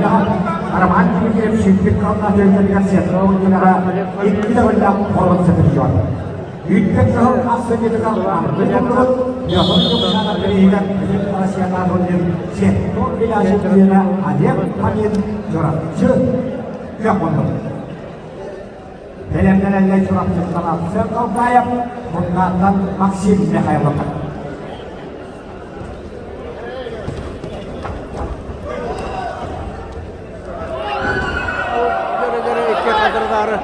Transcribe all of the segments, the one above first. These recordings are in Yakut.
килэҕэ Роман Дмитриев сүппүт калла түөлбэтигэр 70 килэҕэ икки төгүллээх боруонса призер. Үүттэн кыһыл ахсынньытыгар Ардык Мехун Дьуксанов бирииһигэр Бүтүн Россиятааҕы Сетто Вилязин Олег Фомин Чурапчы күөх муннук. Бэлэмнэнэллэр Чурапчыттан Арсен Халгаев, Муннааттан Максим Михайлов. Икки хадырдаары.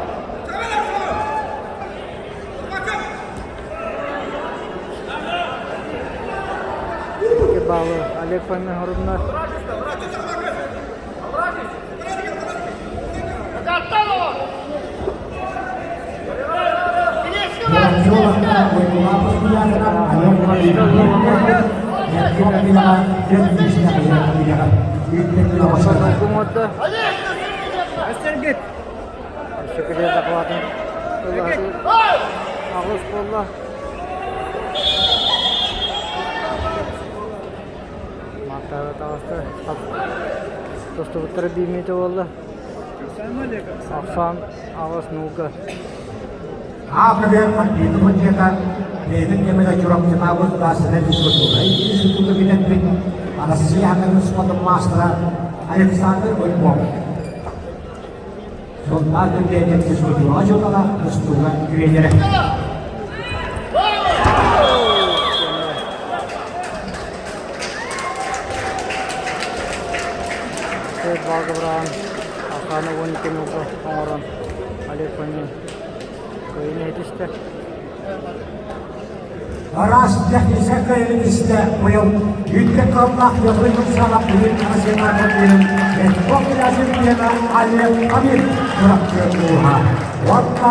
Икки баллы Олег Фомин хорунна. Аҕыс буолла. Мантаара таҕыста. Тостубуттара биир мүнүүтэ буолла. Ахсаан аҕыс нуука. АПГ футболчета бэйэтин кэмигэр Чурапчытааҕы государственнай физкультура институту бүтэрбит Арассыыйа хатырын спордун маастара Александр Ульбов. Сунтаар Күндэйэтин физкультураҕа дьылҕала тустууга тренерэ. Балга быраҕан Ахана 12 нуука оҥорон Олег Фомин кыайыыны ситистэ. Араас техническэй кыайыыны истэ быйыл үүттэн кыаллаах Петр Юксанов бүгүн Россиятааҕы киинин Петров Олег Амир Чурапчы улууһа. Уонна